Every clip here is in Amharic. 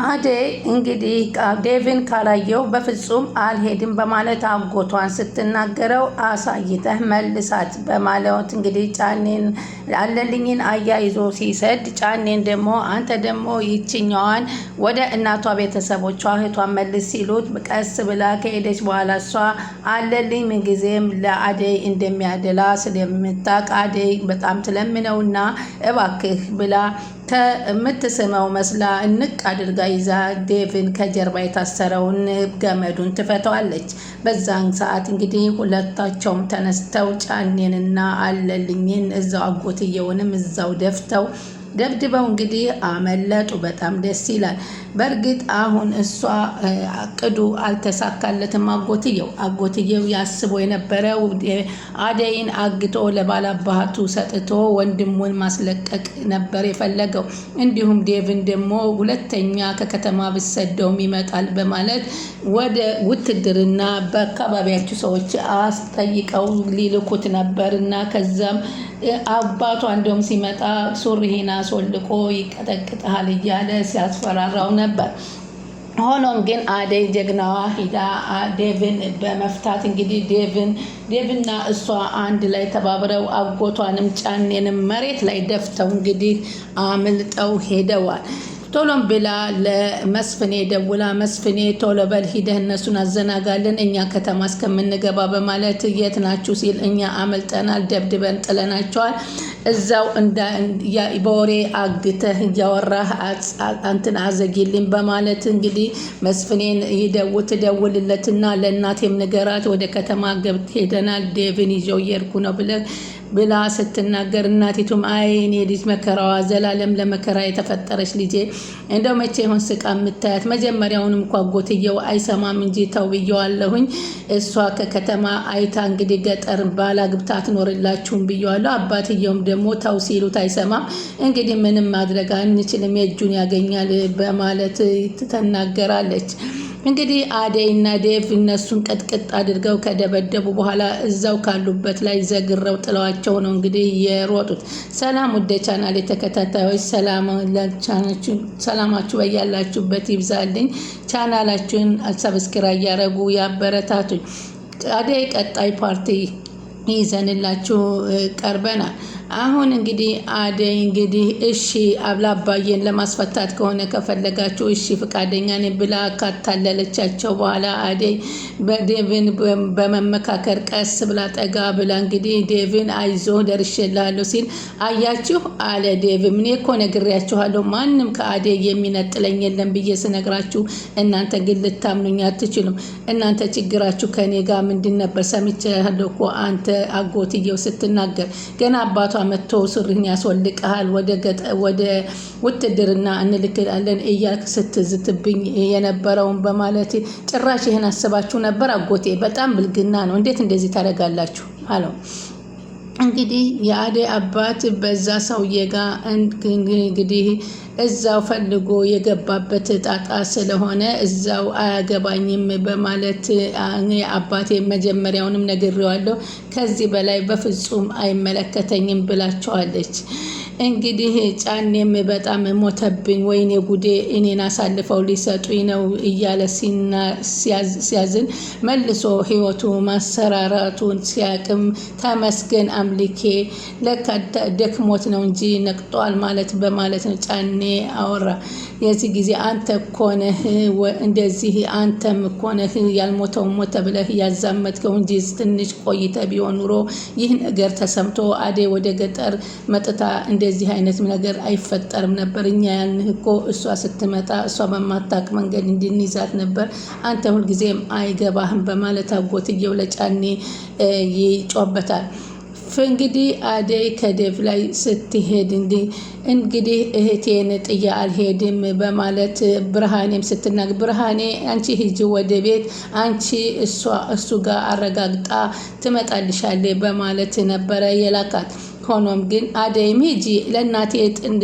አደይ እንግዲህ ዴቭን ካላየው በፍጹም አልሄድም በማለት አጎቷን ስትናገረው አሳይተህ መልሳት በማለት እንግዲህ ጫኔን አለልኝን አያይዞ ሲሰድ፣ ጫኔን ደግሞ አንተ ደግሞ ይችኛዋን ወደ እናቷ ቤተሰቦቿ እህቷን መልስ ሲሉት ቀስ ብላ ከሄደች በኋላ እሷ አለልኝ ምንጊዜም ለአደይ እንደሚያደላ ስለምታውቅ አደይ በጣም ትለምነውና እባክህ ብላ ከምትስመው መስላ እንቅ አድርጋ ይዛ ዴቭን ከጀርባ የታሰረውን ገመዱን ትፈተዋለች። በዛን ሰዓት እንግዲህ ሁለታቸውም ተነስተው ጫኔንና አለልኝን እዛው አጎትየውንም እዛው ደፍተው ደብድበው እንግዲህ አመለጡ። በጣም ደስ ይላል። በእርግጥ አሁን እሷ እቅዱ አልተሳካለትም። አጎትየው ያስቦ የነበረው አደይን አግቶ ለባላባቱ ሰጥቶ ወንድሙን ማስለቀቅ ነበር የፈለገው። እንዲሁም ዴቭን ደግሞ ሁለተኛ ከከተማ ብሰደውም ይመጣል በማለት ወደ ውትድርና በአካባቢያቸው ሰዎች አስጠይቀው ሊልኩት ነበር እና ከዛም አባቷ እንደውም ሲመጣ ሱሪህን አስወልቆ ይቀጠቅጥሃል እያለ ሲያስፈራራው ነበር። ሆኖም ግን አደይ ጀግናዋ ሂዳ ዴቭን በመፍታት እንግዲህ ዴቭና እሷ አንድ ላይ ተባብረው አጎቷንም ጫኔንም መሬት ላይ ደፍተው እንግዲህ አምልጠው ሄደዋል። ቶሎም ብላ ለመስፍኔ ደውላ መስፍኔ ቶሎ በል ሂደህ እነሱን አዘናጋልን እኛ ከተማ እስከምንገባ በማለት የት ናችሁ ሲል እኛ አመልጠናል፣ ደብድበን ጥለናቸዋል። እዛው በወሬ አግተህ እያወራህ እንትን አዘጊልኝ በማለት እንግዲህ መስፍኔን ትደውልለትና ለእናቴም ንገራት ወደ ከተማ ገብት ሄደናል፣ ዴቭን ይዤው እየሄድኩ ነው ብለህ ብላ ስትናገር እናቲቱም አይ እኔ ልጅ መከራዋ ዘላለም ለመከራ የተፈጠረች ልጄ እንደው መቼ ይሆን ስቃ የምታያት? መጀመሪያውንም እኮ አጎትየው አይሰማም እንጂ ተው ብየዋለሁኝ። እሷ ከከተማ አይታ እንግዲህ ገጠር ባላ ግብታ አትኖርላችሁም ብየዋለሁ። አባትየውም ደግሞ ተው ሲሉት አይሰማም። እንግዲህ ምንም ማድረግ አንችልም፣ የእጁን ያገኛል በማለት ትናገራለች። እንግዲህ አደይ እና ዴቭ እነሱን ቅጥቅጥ አድርገው ከደበደቡ በኋላ እዛው ካሉበት ላይ ዘግረው ጥለዋቸው ነው እንግዲህ የሮጡት። ሰላም ውድ ቻናል ተከታታዮች፣ ሰላማችሁ በያላችሁበት ይብዛልኝ። ቻናላችሁን subscribe እያደረጉ ያበረታቱኝ። አደይ ቀጣይ part ይዘንላችሁ ቀርበናል። አሁን እንግዲህ አደይ እንግዲህ እሺ አብላባዬን ለማስፈታት ከሆነ ከፈለጋችሁ እሺ ፍቃደኛ ነኝ ብላ ካታለለቻቸው በኋላ አደይ በዴቭን በመመካከር ቀስ ብላ ጠጋ ብላ እንግዲህ ዴቭን አይዞ ደርሼልሃለሁ ሲል አያችሁ አለ ዴቭ። እኔ እኮ ነግሬያችኋለሁ ማንም ከአደይ የሚነጥለኝ የለም ብዬ ስነግራችሁ እናንተ ግን ልታምኑኝ አትችሉም። እናንተ ችግራችሁ ከኔ ጋር ምንድን ነበር? ሰምቻለሁ እኮ አንተ አጎትየው ስትናገር ገና አባቷ መጥቶ ሱሪህን ያስወልቅሃል፣ ወደ ውትድርና እንልክላለን እያልክ ስትዝትብኝ የነበረውን በማለት ጭራሽ ይህን አስባችሁ ነበር አጎቴ? በጣም ብልግና ነው። እንዴት እንደዚህ ታደርጋላችሁ? አለው። እንግዲህ የአደይ አባት በዛ ሰውዬ ጋር እንግዲህ እዛው ፈልጎ የገባበት ጣጣ ስለሆነ እዛው አያገባኝም በማለት እኔ አባቴ መጀመሪያውንም ነግሬዋለሁ፣ ከዚህ በላይ በፍጹም አይመለከተኝም ብላቸዋለች። እንግዲህ ጫኔም በጣም ሞተብኝ፣ ወይኔ ጉዴ፣ እኔን አሳልፈው ሊሰጡኝ ነው እያለ ሲያዝን መልሶ ህይወቱ ማሰራራቱን ሲያቅም ተመስገን አምልኬ ለካ ደክሞት ነው እንጂ ነቅጧል ማለት በማለት ነው ጫኔ አወራ። የዚህ ጊዜ አንተ እኮ ነህ እንደዚህ አንተም እኮ ነህ ያልሞተው ሞተ ብለህ ያዛመትከው እንጂ ትንሽ ቆይተ ቢሆን ኑሮ ይህ ነገር ተሰምቶ አደይ ወደ ገጠር መጥታ እንደዚህ አይነት ነገር አይፈጠርም ነበር። እኛ ያልንህ እኮ እሷ ስትመጣ እሷ በማታቅ መንገድ እንድንይዛት ነበር። አንተ ሁልጊዜም አይገባህም በማለት አጎትየው ለጫኔ ይጮህበታል። እንግዲህ አደይ ከዴቭ ላይ ስትሄድ እንግዲህ እህቴን ጥዬ አልሄድም በማለት ብርሃኔም ስትናገር ብርሃኔ አንቺ ሂጂ ወደ ቤት አንቺ እሱ ጋር አረጋግጣ ትመጣልሻለች በማለት ነበረ የላካት። ሆኖም ግን አደይም ሂጂ ለእናቴ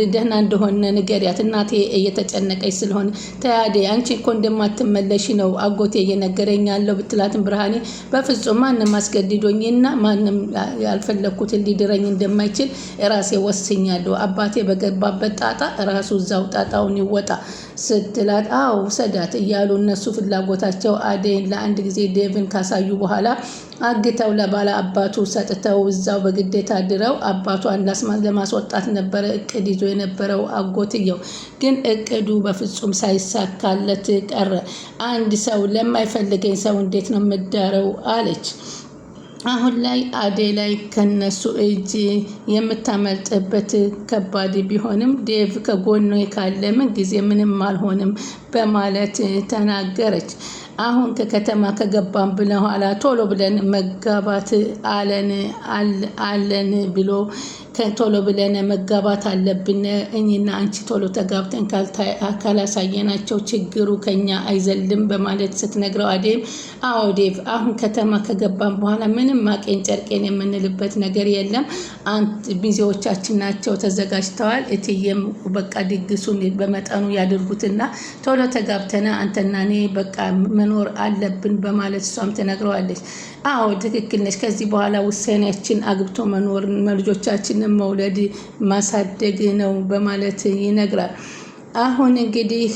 ደህና እንደሆነ ንገሪያት፣ እናቴ እየተጨነቀች ስለሆነ ተይ አደይ አንቺ እኮ እንደማትመለሽ ነው አጎቴ እየነገረኝ ያለው ብትላትም ብርሃኔ በፍጹም ማንም አስገድዶኝና ማንም ያልፈለግኩትን ሊድረኝ እንደማይችል ራሴ ወስኛለሁ። አባቴ በገባበት ጣጣ ራሱ እዛው ጣጣውን ይወጣ። ስትላት አዎ ውሰዳት እያሉ እነሱ ፍላጎታቸው አደይን ለአንድ ጊዜ ዴቭን ካሳዩ በኋላ አግተው ለባለ አባቱ ሰጥተው እዛው በግዴታ ድረው አባቷን ለማስወጣት ነበረ እቅድ ይዞ የነበረው አጎትየው። ግን እቅዱ በፍጹም ሳይሳካለት ቀረ። አንድ ሰው ለማይፈልገኝ ሰው እንዴት ነው የምዳረው? አለች። አሁን ላይ አደይ ላይ ከነሱ እጅ የምታመልጥበት ከባድ ቢሆንም ዴቭ ከጎኗ ካለ ምን ጊዜ ምንም አልሆንም በማለት ተናገረች። አሁን ከከተማ ከገባን በኋላ ቶሎ ብለን መጋባት አለን አለን ብሎ ቶሎ ብለን መጋባት አለብን። እኔና አንቺ ቶሎ ተጋብተን ካላሳየናቸው ችግሩ ከኛ አይዘልም በማለት ስትነግረው አዴም አዎ ዴቭ፣ አሁን ከተማ ከገባን በኋላ ምንም ማቄን ጨርቄን የምንልበት ነገር የለም። ሚዜዎቻችን ናቸው ተዘጋጅተዋል። እትዬም በቃ ድግሱን በመጠኑ ያድርጉትና ቶሎ ተጋብተነ አንተና እኔ በቃ መኖር አለብን በማለት እሷም ትነግረዋለች። አዎ ትክክል ነች። ከዚህ በኋላ ውሳኔያችን አግብቶ መኖር ልጆቻችንን መውለድ ማሳደግ ነው በማለት ይነግራል። አሁን እንግዲህ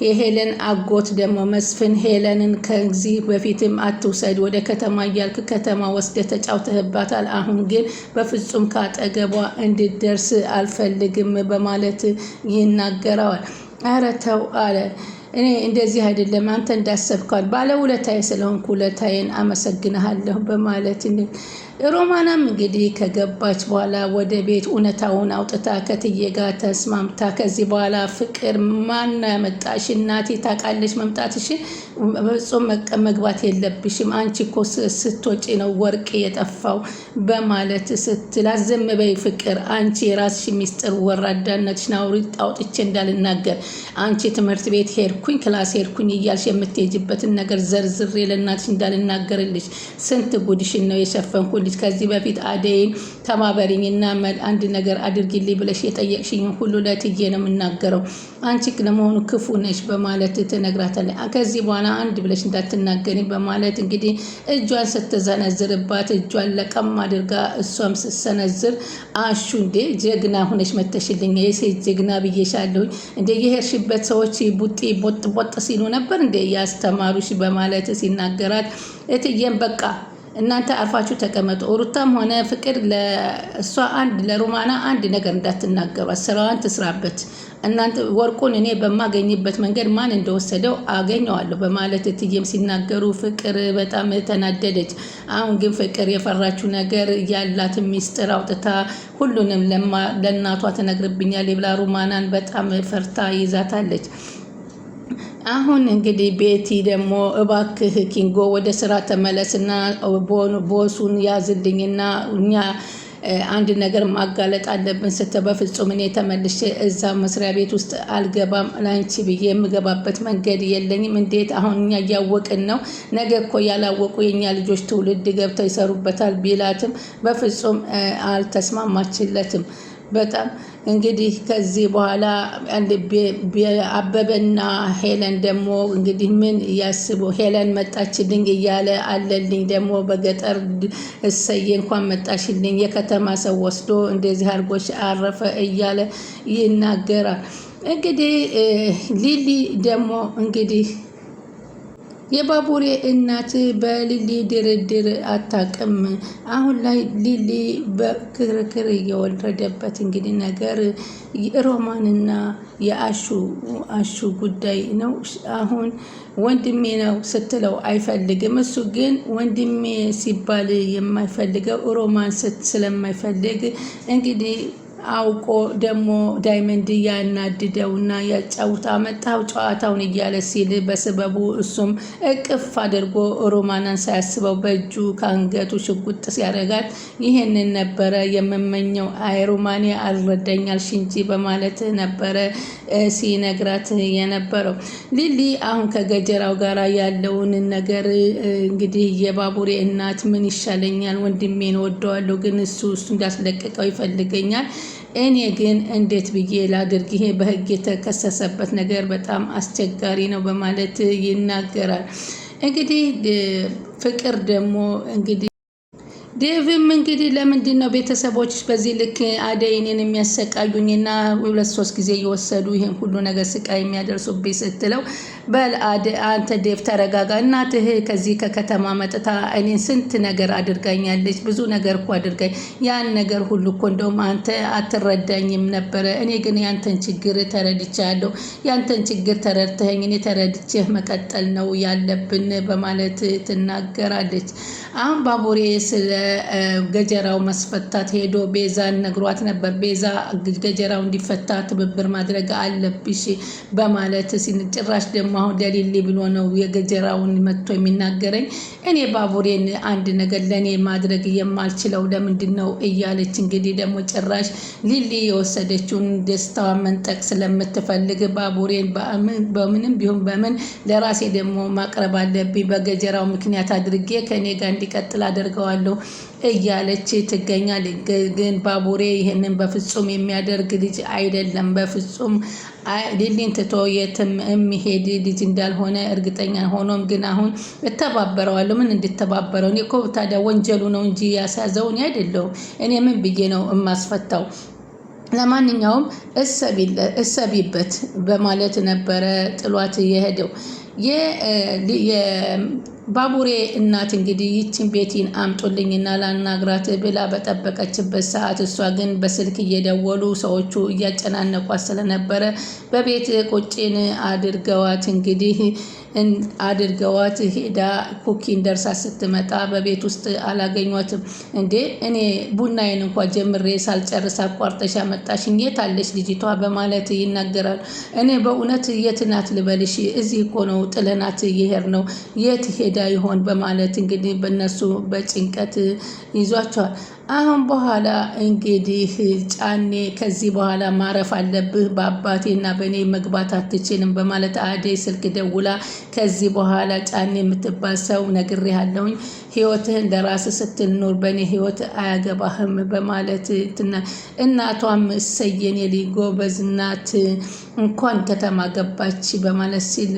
የሄለን አጎት ደግሞ መስፍን ሄለንን ከዚህ በፊትም አትውሰድ ወደ ከተማ እያልክ ከተማ ወስደ ተጫውተህባታል። አሁን ግን በፍጹም ካጠገቧ እንድደርስ አልፈልግም በማለት ይናገረዋል። ኧረ ተው አለ። እኔ እንደዚህ አይደለም አንተ እንዳሰብከዋል ባለ ውለታዬ ስለሆንኩ ውለታዬን አመሰግንሃለሁ በማለት ሮማናም እንግዲህ ከገባች በኋላ ወደ ቤት እውነታውን አውጥታ ከትዬ ጋር ተስማምታ ከዚህ በኋላ ፍቅር ማን ያመጣሽ እናቴ ታውቃለች መምጣትሽን በፍጹም መግባት የለብሽም አንቺ እኮ ስትወጪ ነው ወርቅ የጠፋው በማለት ስትላት ዝም በይ ፍቅር አንቺ የራስሽ ሚስጥር ወራዳነትሽን አውጥቼ እንዳልናገር አንቺ ትምህርት ቤት ሄድኩኝ class ሄድኩኝ እያልሽ የምትሄጅበትን ነገር ዘርዝሬ ለእናትሽ እንዳልናገርልሽ ስንት ጉድሽን ነው የሸፈንኩልሽ። ከዚህ በፊት አደይን ተባበሪኝና አንድ ነገር አድርጊልኝ ብለሽ የጠየቅሽኝን ሁሉ ለትዬ ነው የምናገረው። አንቺ ለመሆኑ ክፉ ነሽ በማለት ትነግራታለች። ከዚህ በኋላ አንድ ብለሽ እንዳትናገሪ በማለት እንግዲህ እጇን ስትዘነዝርባት እጇን ለቀም አድርጋ እሷም ስትሰነዝር አሹ እንዴ ጀግና ሁነሽ መተሽልኝ የሴት ጀግና ብዬሻለሁኝ እንዴ የሄድሽበት ሰዎች ቡጢ ቦጥ ቦጥ ሲሉ ነበር እንዴ ያስተማሩሽ በማለት ሲናገራት እትዬም በቃ እናንተ አርፋችሁ ተቀመጡ። ሩታም ሆነ ፍቅር ለእሷ አንድ ለሮማና አንድ ነገር እንዳትናገሯት፣ ስራዋን ትስራበት። እናንተ ወርቁን እኔ በማገኝበት መንገድ ማን እንደወሰደው አገኘዋለሁ በማለት እትዬም ሲናገሩ ፍቅር በጣም ተናደደች። አሁን ግን ፍቅር የፈራችው ነገር ያላት ሚስጥር አውጥታ ሁሉንም ለእናቷ ትነግርብኛል ብላ ሩማናን በጣም ፈርታ ይዛታለች። አሁን እንግዲህ ቤቲ ደግሞ እባክህ ኪንጎ ወደ ስራ ተመለስና ቦሱን ያዝልኝና እኛ አንድ ነገር ማጋለጥ አለብን ስትል በፍጹም እኔ ተመልሼ እዛ መስሪያ ቤት ውስጥ አልገባም፣ ላንቺ ብዬ የምገባበት መንገድ የለኝም። እንዴት አሁን እኛ እያወቅን ነው፣ ነገ እኮ ያላወቁ የእኛ ልጆች ትውልድ ገብተው ይሰሩበታል ቢላትም በፍጹም አልተስማማችለትም። በጣም እንግዲህ ከዚህ በኋላ አበበና ሄለን ደግሞ እንግዲህ ምን እያስቡ ሄለን መጣችልኝ እያለ አለልኝ ደግሞ በገጠር እሰዬ እንኳን መጣሽልኝ የከተማ ሰው ወስዶ እንደዚህ አድርጎሽ አረፈ እያለ ይናገራል። እንግዲህ ሊሊ ደግሞ እንግዲህ የባቡሬ እናት በሊሊ ድርድር አታውቅም። አሁን ላይ ሊሊ በክርክር እየወረደበት እንግዲህ ነገር ሮማንና የአሹ አሹ ጉዳይ ነው። አሁን ወንድሜ ነው ስትለው አይፈልግም። እሱ ግን ወንድሜ ሲባል የማይፈልገው ሮማን ስለማይፈልግ እንግዲህ አውቆ ደግሞ ዳይመንድ ያናድደውና ያጫውታ መጣው ጨዋታውን እያለ ሲል በስበቡ እሱም እቅፍ አድርጎ ሮማናን ሳያስበው በእጁ ከአንገቱ ሽጉጥ ሲያደርጋት ይህንን ነበረ የምመኘው፣ አይ ሮማኔ አልረዳኛልሽ እንጂ በማለት ነበረ ሲነግራት የነበረው። ሊሊ አሁን ከገጀራው ጋር ያለውን ነገር እንግዲህ የባቡሬ እናት ምን ይሻለኛል፣ ወንድሜን ወደዋለሁ፣ ግን እሱ እሱ እንዳስለቀቀው ይፈልገኛል እኔ ግን እንዴት ብዬ ላድርግ? ይሄ በህግ የተከሰሰበት ነገር በጣም አስቸጋሪ ነው በማለት ይናገራል። እንግዲህ ፍቅር ደግሞ እንግዲህ ዴቭም እንግዲህ ለምንድን ነው ቤተሰቦች በዚህ ልክ አደይ እኔን የሚያሰቃዩኝና ሁለት ሶስት ጊዜ እየወሰዱ ይህን ሁሉ ነገር ስቃይ የሚያደርሱብኝ ስትለው፣ በል አንተ ዴቭ ተረጋጋ፣ እናትህ ከዚህ ከከተማ መጥታ እኔን ስንት ነገር አድርጋኛለች፣ ብዙ ነገር እኮ አድርጋኝ፣ ያን ነገር ሁሉ እኮ እንደውም አንተ አትረዳኝም ነበረ። እኔ ግን ያንተን ችግር ተረድቻለሁ። ያንተን ችግር ተረድተኸኝ እኔ ተረድቼህ መቀጠል ነው ያለብን በማለት ትናገራለች። አሁን ባቡሬ ስለ ገጀራው መስፈታት ሄዶ ቤዛን ነግሯት ነበር። ቤዛ ገጀራው እንዲፈታ ትብብር ማድረግ አለብሽ በማለት ጭራሽ ደግሞ አሁን ለሊሊ ብሎ ነው የገጀራውን መጥቶ የሚናገረኝ። እኔ ባቡሬን አንድ ነገር ለእኔ ማድረግ የማልችለው ለምንድን ነው እያለች እንግዲህ ደግሞ ጭራሽ ሊሊ የወሰደችውን ደስታዋ መንጠቅ ስለምትፈልግ ባቡሬን በምንም ቢሆን በምን ለራሴ ደግሞ ማቅረብ አለብኝ፣ በገጀራው ምክንያት አድርጌ ከእኔ ጋር እንዲቀጥል አደርገዋለሁ እያለች ትገኛለች። ግን ባቡሬ ይህንን በፍጹም የሚያደርግ ልጅ አይደለም። በፍጹም ሊሊን ትቶ የትም የሚሄድ ልጅ እንዳልሆነ እርግጠኛ፣ ሆኖም ግን አሁን እተባበረዋለሁ። ምን እንድተባበረው? እኔ እኮ ታዲያ ወንጀሉ ነው እንጂ ያስያዘው እኔ አይደለሁም። እኔ ምን ብዬ ነው እማስፈታው? ለማንኛውም እሰቢበት በማለት ነበረ ጥሏት የሄደው። ባቡሬ እናት እንግዲህ ይችን ቤቲን አምጡልኝና ላናግራት ብላ በጠበቀችበት ሰዓት እሷ ግን በስልክ እየደወሉ ሰዎቹ እያጨናነቋት ስለነበረ በቤት ቁጭን አድርገዋት እንግዲህ አድርገዋት ሄዳ ኩኪን ደርሳ ስትመጣ በቤት ውስጥ አላገኟትም። እንዴ፣ እኔ ቡናዬን እንኳ ጀምሬ ሳልጨርስ አቋርጠሽ አመጣሽኝ፣ የት አለች ልጅቷ በማለት ይናገራል። እኔ በእውነት የት ናት ልበልሽ? እዚህ እኮ ነው ጥለናት ይሄር ነው፣ የት ሄዳ ይሆን በማለት እንግዲህ በእነሱ በጭንቀት ይዟቸዋል። አሁን በኋላ እንግዲህ ጫኔ ከዚህ በኋላ ማረፍ አለብህ፣ በአባቴና በእኔ መግባት አትችልም በማለት አደይ ስልክ ደውላ ከዚህ በኋላ ጫኔ የምትባል ሰው ነግሬሃለሁኝ፣ ህይወትህን ለራስህ ስትል ኑር፣ በእኔ ህይወት አያገባህም በማለት እናቷም እሰየን የኔ ጎበዝ እናት እንኳን ከተማ ገባች በማለት ሲል፣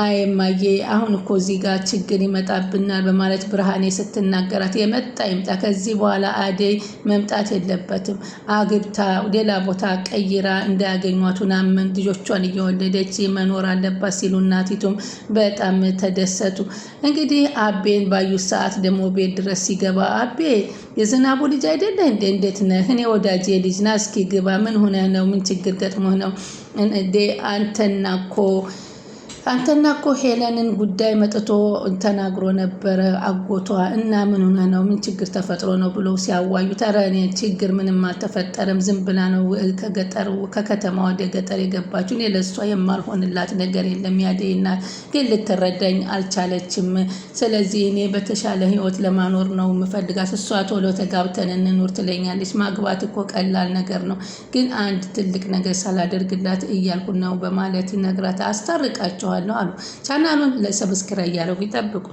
አይ እማዬ አሁን እኮ እዚህ ጋር ችግር ይመጣብናል በማለት ብርሃኔ ስትናገራት፣ የመጣ ይምጣ፣ ከዚህ በኋላ አደይ መምጣት የለበትም፣ አግብታ ሌላ ቦታ ቀይራ እንዳያገኟት ምናምን ልጆቿን እየወለደች መኖር አለባት ሲሉ እናቲቱም በጣም ተደሰቱ። እንግዲህ አቤን ባዩት ሰዓት ደግሞ ቤት ድረስ ሲገባ፣ አቤ የዝናቡ ልጅ አይደለ እንዴ? እንዴት ነህ? እኔ ወዳጄ ልጅ ና እስኪ ግባ። ምን ሆነህ ነው? ምን ችግር ገጥሞህ ነው? እንዴ አንተና እኮ ሄለንን ጉዳይ መጥቶ ተናግሮ ነበረ አጎቷ፣ እና ምን ሆነ ነው? ምን ችግር ተፈጥሮ ነው ብሎ ሲያዋዩ፣ ኧረ እኔ ችግር ምንም አልተፈጠረም፣ ዝም ብላ ነው ከገጠር ከከተማ ወደ ገጠር የገባችው። እኔ ለእሷ የማልሆንላት ነገር የለም። ያደይ እናት ግን ልትረዳኝ አልቻለችም። ስለዚህ እኔ በተሻለ ህይወት ለማኖር ነው የምፈልጋት። እሷ ቶሎ ተጋብተን እንኑር ትለኛለች። ማግባት እኮ ቀላል ነገር ነው፣ ግን አንድ ትልቅ ነገር ሳላደርግላት እያልኩ ነው በማለት ነግራት አስታርቃቸዋለሁ አሉ። ቻናሉን ለ subscribe እያደረጉ ይጠብቁ።